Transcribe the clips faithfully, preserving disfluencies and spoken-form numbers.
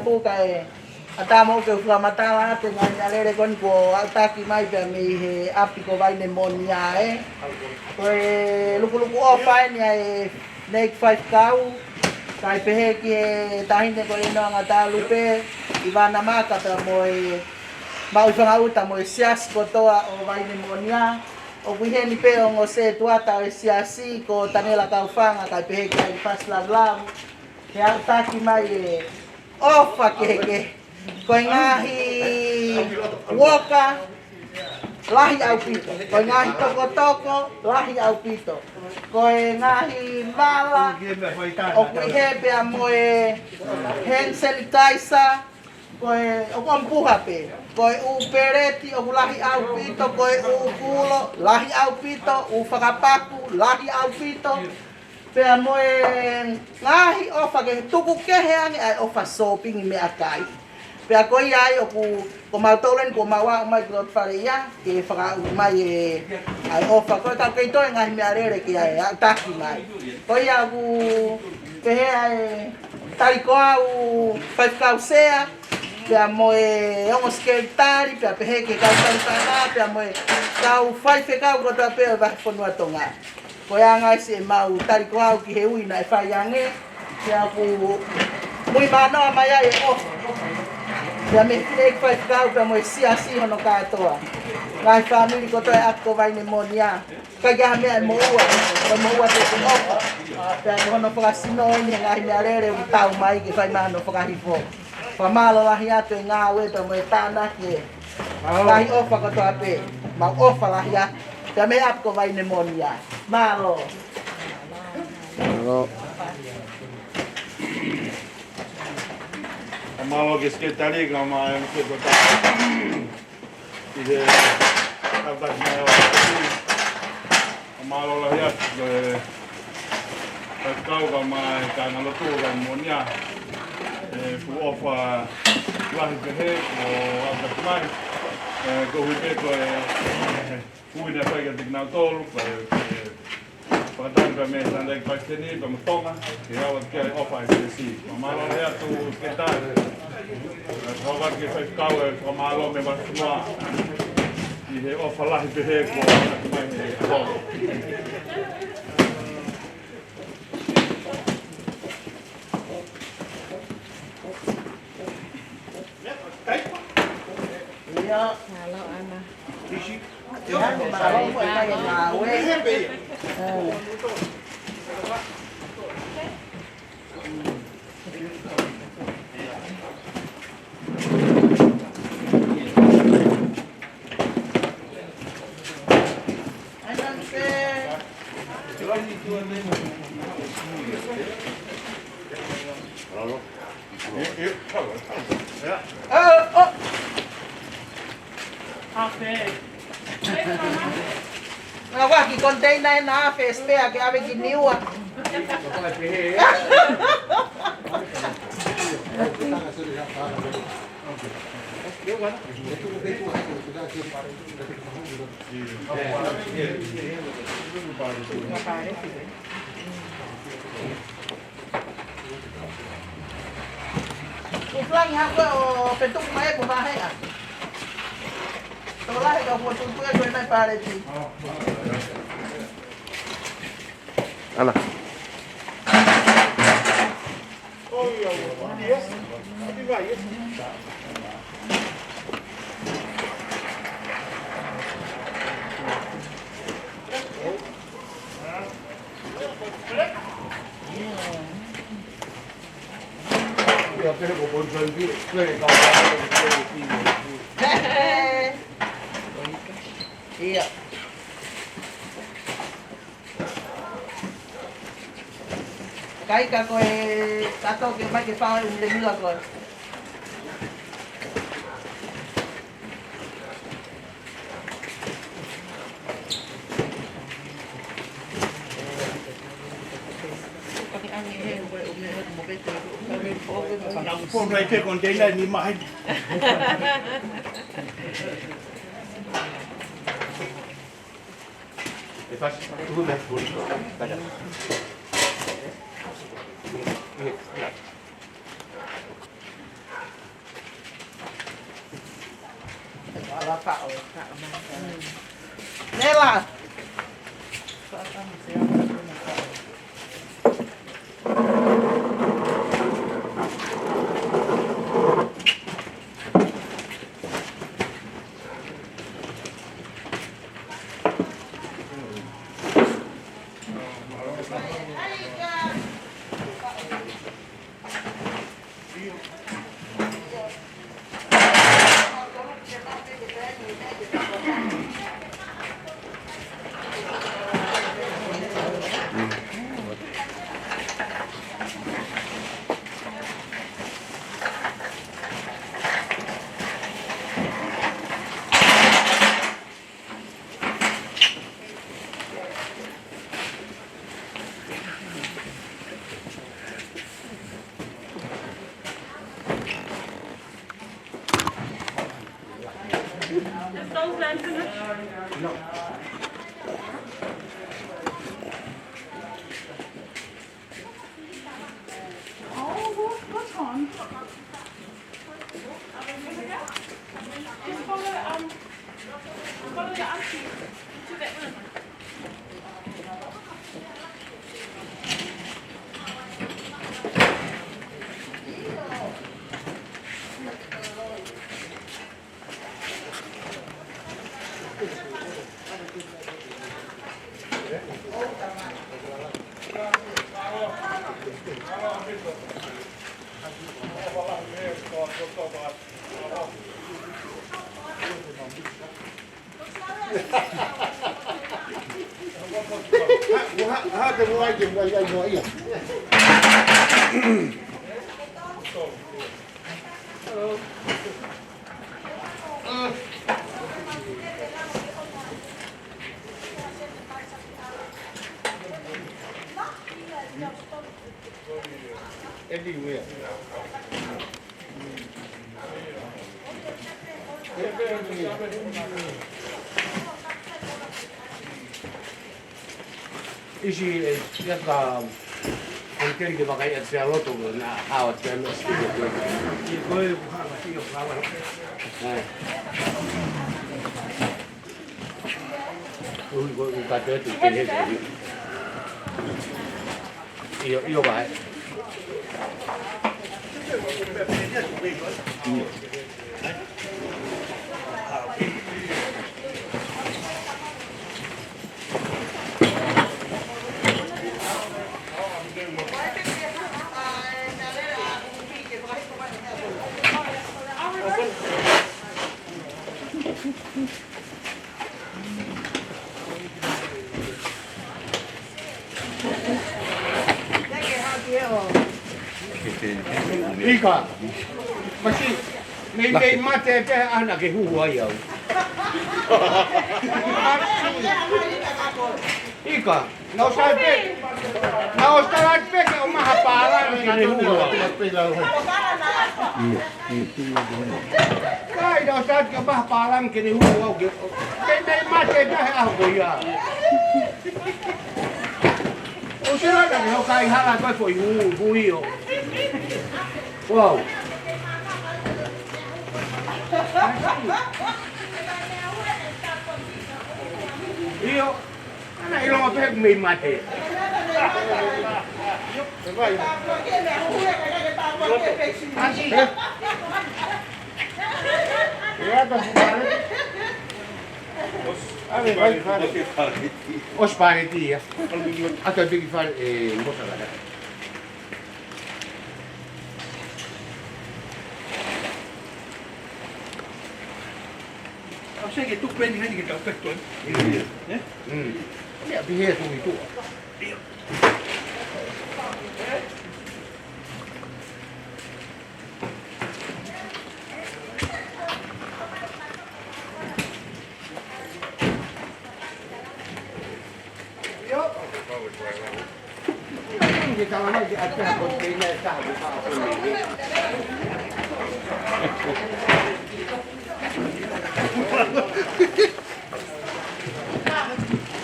ʻapu kae ʻatā moʻoku ke u fakamatala atu e ngaahi meʻalele ko eni kuo aʻutaki mai pea mei he ʻapi ko Vaine Monia ē. Ko e lukuluku ʻofa eni ʻa e neʻe faifekau, kae pehē ki he taʻahine ko ē ʻi Noa Ngata Lupe, ʻIvana Maka pea mo e Maui Fanga ʻUta mo e siasi kotoa ʻo Vaine Monia. ʻOku ʻi heni pē ongo setuata ʻo e siasi ko Tanela Kaufanga kae pehē ki ai Fasi Lavulavu. He aʻutaki mai e ʻofa kehekehe. Ko e ngaahi uoka lahi ʻaupito. Ko e ngaahi tokotoko lahi ʻaupito. Ko e ngaahi vala ʻoku ʻi hē pea mo e hand sanitizer. Ko e ʻoku ʻomi puha pē. Ko e ʻū peleti ʻoku lahi ʻaupito, ko e ʻū kulo lahi ʻaupito, ʻū fakapaku lahi ʻaupito. Pea mo e ngaahi ʻofa kehe, tuku kehe ange ʻa e ʻofa sōpingi meʻakai. Pea ko ia ai ʻoku, ko mautolu eni kuo mau aʻu mai ki loto fale ia, ke fakaaʻu mai e, ʻa e ʻofa ko ē, ka ʻoku kei toe ngaahi meʻalele ke ʻai aʻutaki mai. Ko ia ʻoku pehē ʻa e tali ko au faifekau sea, pea mo e ongo sekelitali, pea pehē ki he kau talifana, pea mo e kau faifekau kotoa pē ʻo e vahefonua Tonga. Ko e anga ʻeni ʻemau tali ko au ki he ui naʻe fai ange, pea ʻoku muimui mānoa mai ai e ʻofa. Pea mei he fineʻeiki faifekau, pea mo e siasi hono kātoa. Ngaahi fāmili kotoa e ʻapi ko Vaine Monia. ʻIkai ke ʻi ai ha meʻa ʻe moʻua, ko e moʻua pē ko e ʻofa. Pea ko hono fakasino eni he ngaahi meʻalele ʻoku tau mai ke fai mai hono fakahifo. Fakamālō lahi atu e ngāue pea mo e tānaki e ngaahi ʻofa kotoa pē. Mau ʻofa lahi atu. Pea mei he ʻapi ko Vaine Monia. Mālō. Mālō. Mālō ki he sekelitali kae ʻumaʻā e ongo setuata. ʻI he aʻutaki mai ʻo e ʻapi. Mālō lahi atu ki he faifekau kae ʻumaʻā e kāingalotu ʻo Vaine Monia. ʻE, ʻoku ʻofa lahi pehē kuo aʻutaki mai. ʻE, koeʻuhi pē ko e, ʻe, ui naʻe fai kiate kinautolu, ko e, ko e fakatali pea mei he Sāniteki Pakisitani, pea mo Tonga, ke ʻave ki ai e ʻofa ʻa e siasi. Mālō lahi atu sekelitali. ʻE, fakafetaʻi ki he faifekau e fakamālō mei he vahefonua. ʻI he ʻofa lahi pehē kuo aʻutaki mai he ʻaho. Ia. Mālō ʻAna. Ia, mālō mo e kai e ngāue. Ngā waki container ʻena afe spare ke ʻave ki Niua. Ko Flangi hako ʻo Petuku mai ʻoku vaheʻa. Tokolahi ka ʻoku tuku ʻe koe nai paleti. ʻAna. Ia. Kae ʻikai ko e kato ke mai ke fao e ule mila ko e. Naʻá ku fono ai pē container ʻe nima heni. ʻE fasi, tuhu mei ai. Nela. Oh, who's, what's on? Just follow, um, follow the auntie into that room. Everywhere. ʻIsi, ʻe, ia ka, ʻoku keli ke vakai atu ʻa loto, na, how it's gonna be. Ko e, ko e, ko e, ko e, ko e. ʻIo, ʻio, vai. ʻIka. Masi, mei, mei mate pē ʻa e ʻaho naʻá ke huhu ai au. ʻIka. Naʻá ku ʻosi tala pē, naʻá ku ʻosi tala pē ke ʻomai ha pālangi ke ne huhu au. Kai, naʻá ku ʻosi tala ke ʻomai ha pālangi ke ne huhu au ke, ke mei mate pē he ʻaho ko ia. ʻOsi lava ke hoko ai hala ko e foʻi huhu, huhu ʻio. Wow. ʻIo. ʻAna ʻi loto pē mei mate. ʻOsi pāleti ia. ʻOsi pāleti ia. ʻAta piki fale, ʻe, mosa lada. ʻAusi ke tuku pē ni heni ke tau pehē tuʻa. ʻIo. Ē? Mm. Meʻa pehē tuʻu ʻi tuʻa. ʻIo. ʻIo.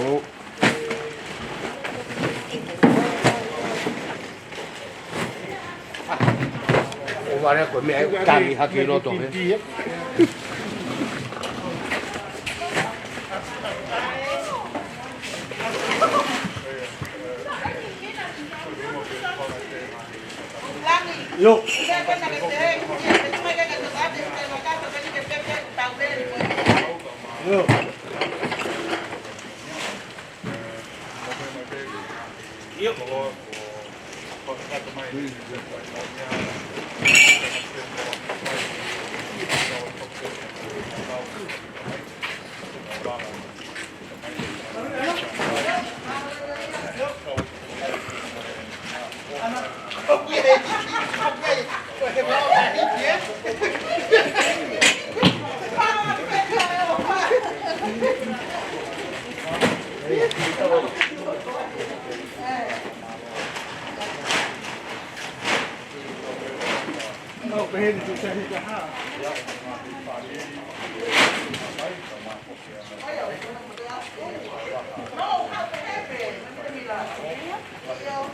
ʻO vale ko e meʻa ʻe tangi hake ʻi loto, ē. Yo. Yo.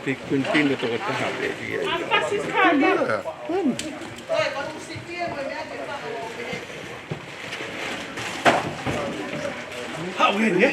Te kuntina tokotaha pē ia. Haʻu heni, ē?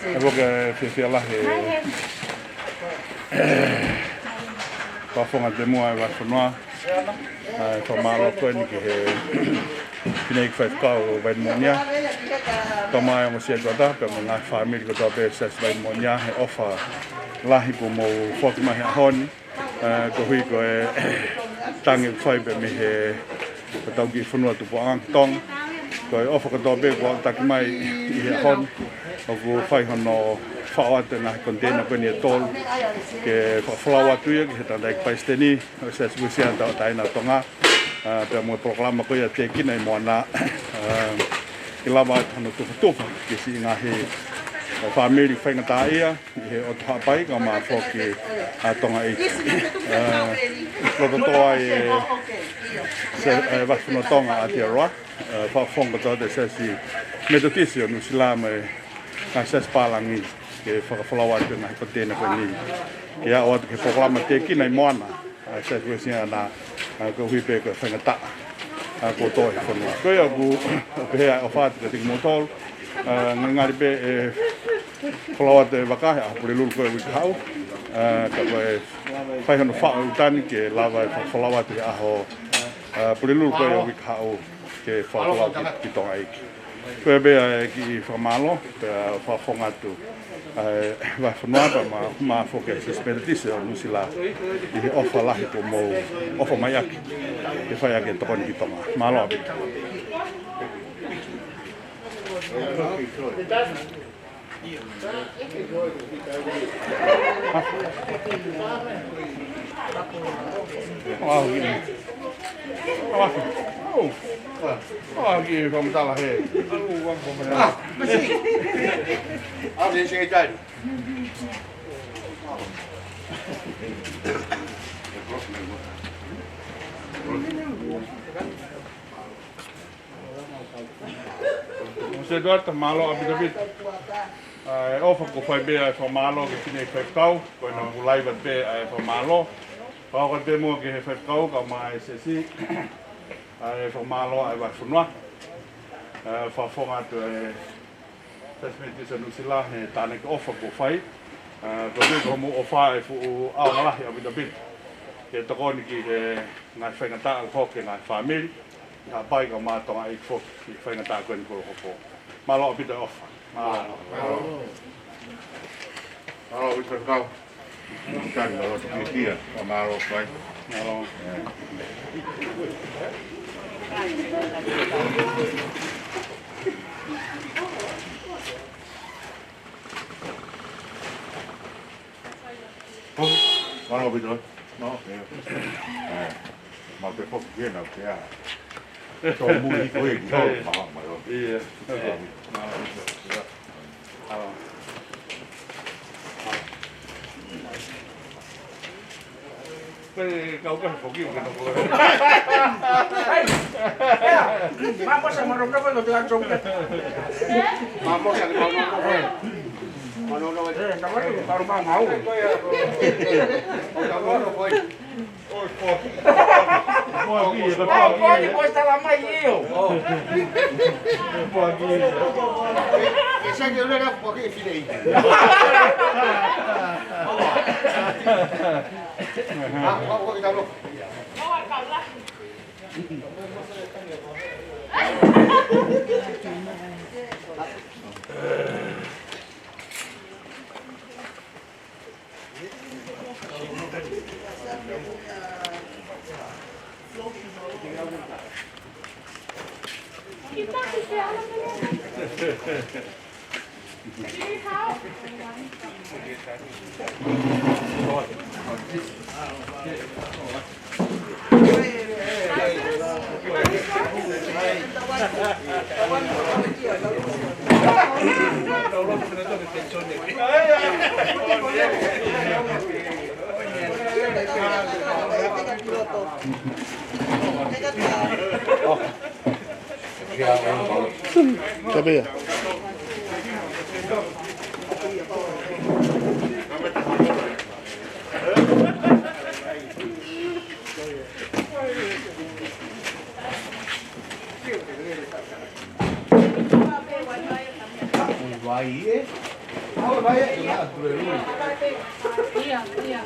ʻE, ʻoku fiefia lahi e fakafofonga temua e vahefonua. ʻA e fakamālō ko eni ki he fineʻeiki faifekau ʻo Vainimonia. Kae ʻumaʻā e ongo siasi kotoa pē mo e ngaahi fāmili kotoa pē Siasi Vainimonia he ʻofa lahi kuo mou foaki mai he ʻaho ni. ʻE, koeʻuhi ko e tangi ʻoku fai pē mei he hotau kiʻi fonua tupuʻanga ki Tonga. Ko e ʻofa kotoa pē kuo aʻutaki mai ʻi he ʻaho ni. ʻOku fai hono faʻo atu e ngaahi koniteina ko eni ʻe tolu ke fakafolau atu ia ki he tangataʻeiki palesiteni ʻo e Siasi Uēsiliana Tauʻatāina ʻo Tonga. ʻA, pea mo e polokalama ko ia Tēkina ʻi Moana. ʻA, ke lava atu hono tufatufa ki he siʻi ngaahi, ʻa, fāmili faingataʻaʻia ʻi he ʻotu Haʻapai kae ʻumaʻā foki ʻa Tonga ʻEiki. ʻA, loto toʻa ai e, se, e vahefonua Tonga ʻa Aotearoa, ʻa, fakafofonga kotoa e Siasi Metotisi ʻo Nuʻusila mo e ngaahi siasi pālangi ke fakafolau atu e ngaahi koniteina ko eni ke aʻu atu ki he polokalama Tēkina ʻi Moana ʻa e Siasi Uēsiliana, ʻa, koeʻuhi pē ko e faingataʻa, ʻa, kuo tō he fonua. Ko ia ʻoku, ʻoku pehē ʻa e ʻofa atu kiate kimoutolu, ʻa, ngalingali pē ʻe folau atu e vaka he ʻaho Pulelulu ko e uike kahaʻu, ʻa, ka ko e fai hono faʻo ʻi ʻuta ni ke lava e fakafolau atu he ʻaho, ʻa, Pulelulu ko e uike kahaʻu ke fakafolau ki, ki Tonga ʻEiki. Ko ia pē ʻa e kiʻi fakamālō, pea fakafofonga atu ʻa e vahefonua pea mo e, mo e foki e Siasi Metotisi ʻo Nuʻusila ʻi he ʻofa lahi kuo mou ʻofa mai ʻaki ke fai ʻaki e tokoni ki Tonga. Mālō ʻaupito. ʻAuki. ʻAuki. ʻAuki, fakamatala he. Ah, masi. Ah, masi, tali. Mōsese Tuʻata, mālō ʻaupito ʻaupito. ʻA e ʻofa kuo fai pē ʻa e fakamālō ki he fineʻeiki faifekau, ko ʻena kuo laiva pē ʻa e fakamālō. Fakahoko pē muʻa ki he faifekau, kae ʻumaʻā e siasi, ʻa e fakamālō ʻa e vahefonua. ʻA e fakafofonga atu ʻa e Siasi Metotisi ʻo Nuʻusila, he tānaki ʻofa kuo fai. ʻA, ko e tui ko hoʻomou ʻofa ʻe fuʻu ʻaonga lahi ʻaupito ʻaupito. Ke tokoni ki he ngaahi faingataʻa ʻoku hoko ki he ngaahi fāmili. Haʻapai kae ʻumaʻā Tonga ʻi he foki ki he faingataʻa ko eni kuo hoko. Mālō ʻaupito e ʻofa. Mālō. Mālō ʻaupito kau. Tali mālō toki kia. Mālō fai. Mālō. Mālō ʻaupito. Mālō. ʻE. Mālō pē foki ke nau pea. Tō mui ko e ki hau. Mālō, mālō. Ia. Mālō. Mālō. Ko e kau kahi foki, ko e noko. Hai. Ia. Mamosa, mamosa, ko e noko, ko e noko. Mamosa, mamosa, ko e noko. Mamosa, ko e noko. Eh, noko, ko e noko, ko e noko. Oi, poaki. Poaki, ʻe ka poaki. Poaki, ko e tala mai ʻio. Poaki. E sai ke ule na poaki e file i. Ah, poaki, poaki, talo. Tabe ia. Vai, ē? Vai, ē? Ia, ia.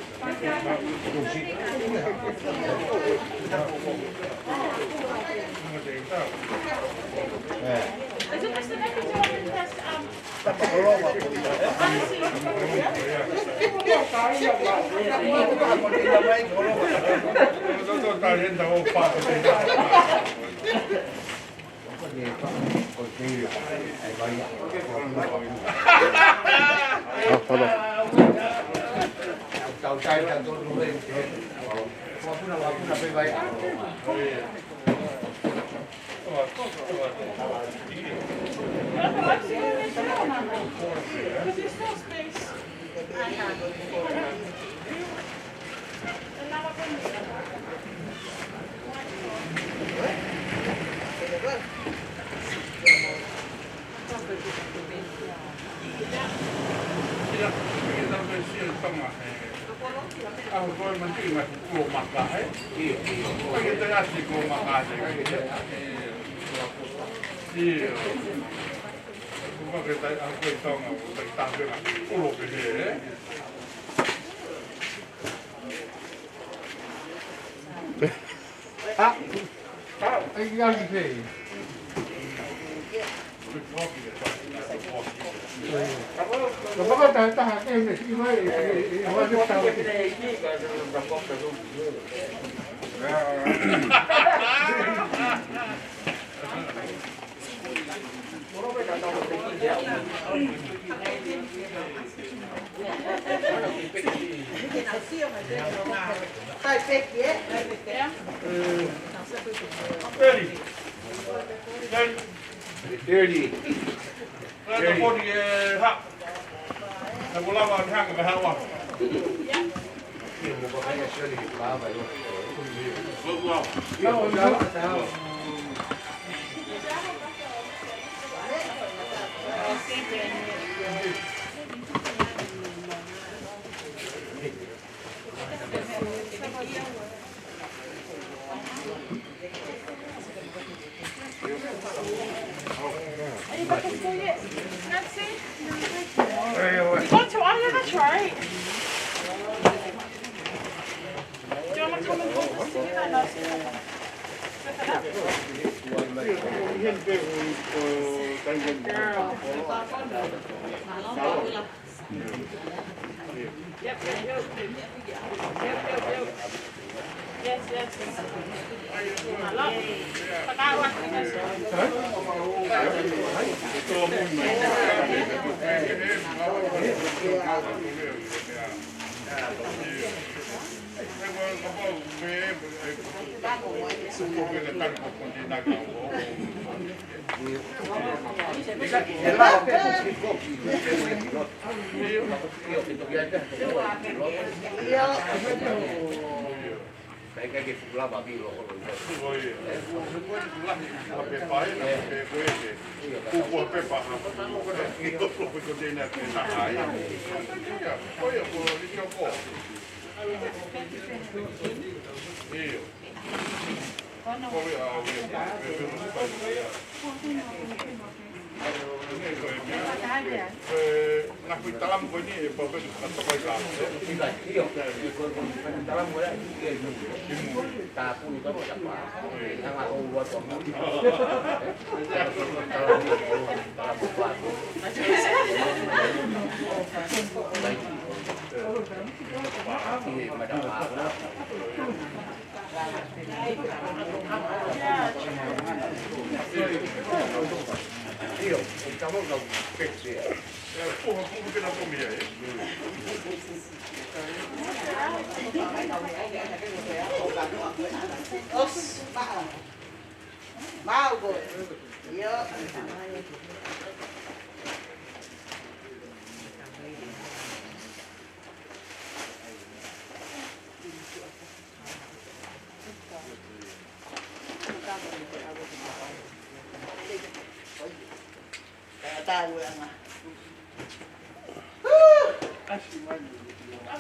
Thirty. Thirty. Thirty. Thirty. Forty, eh, ha. Ka ko lava ni hanga ka hawa. Any breakfast for you? Nancy? You got to, oh, yeah, that's right. Do you want to come and hold this together? No, see you later. Girl. Yep, yep, yep. Yep, yep, yep. Yes, yes. Mālō. Pakawa.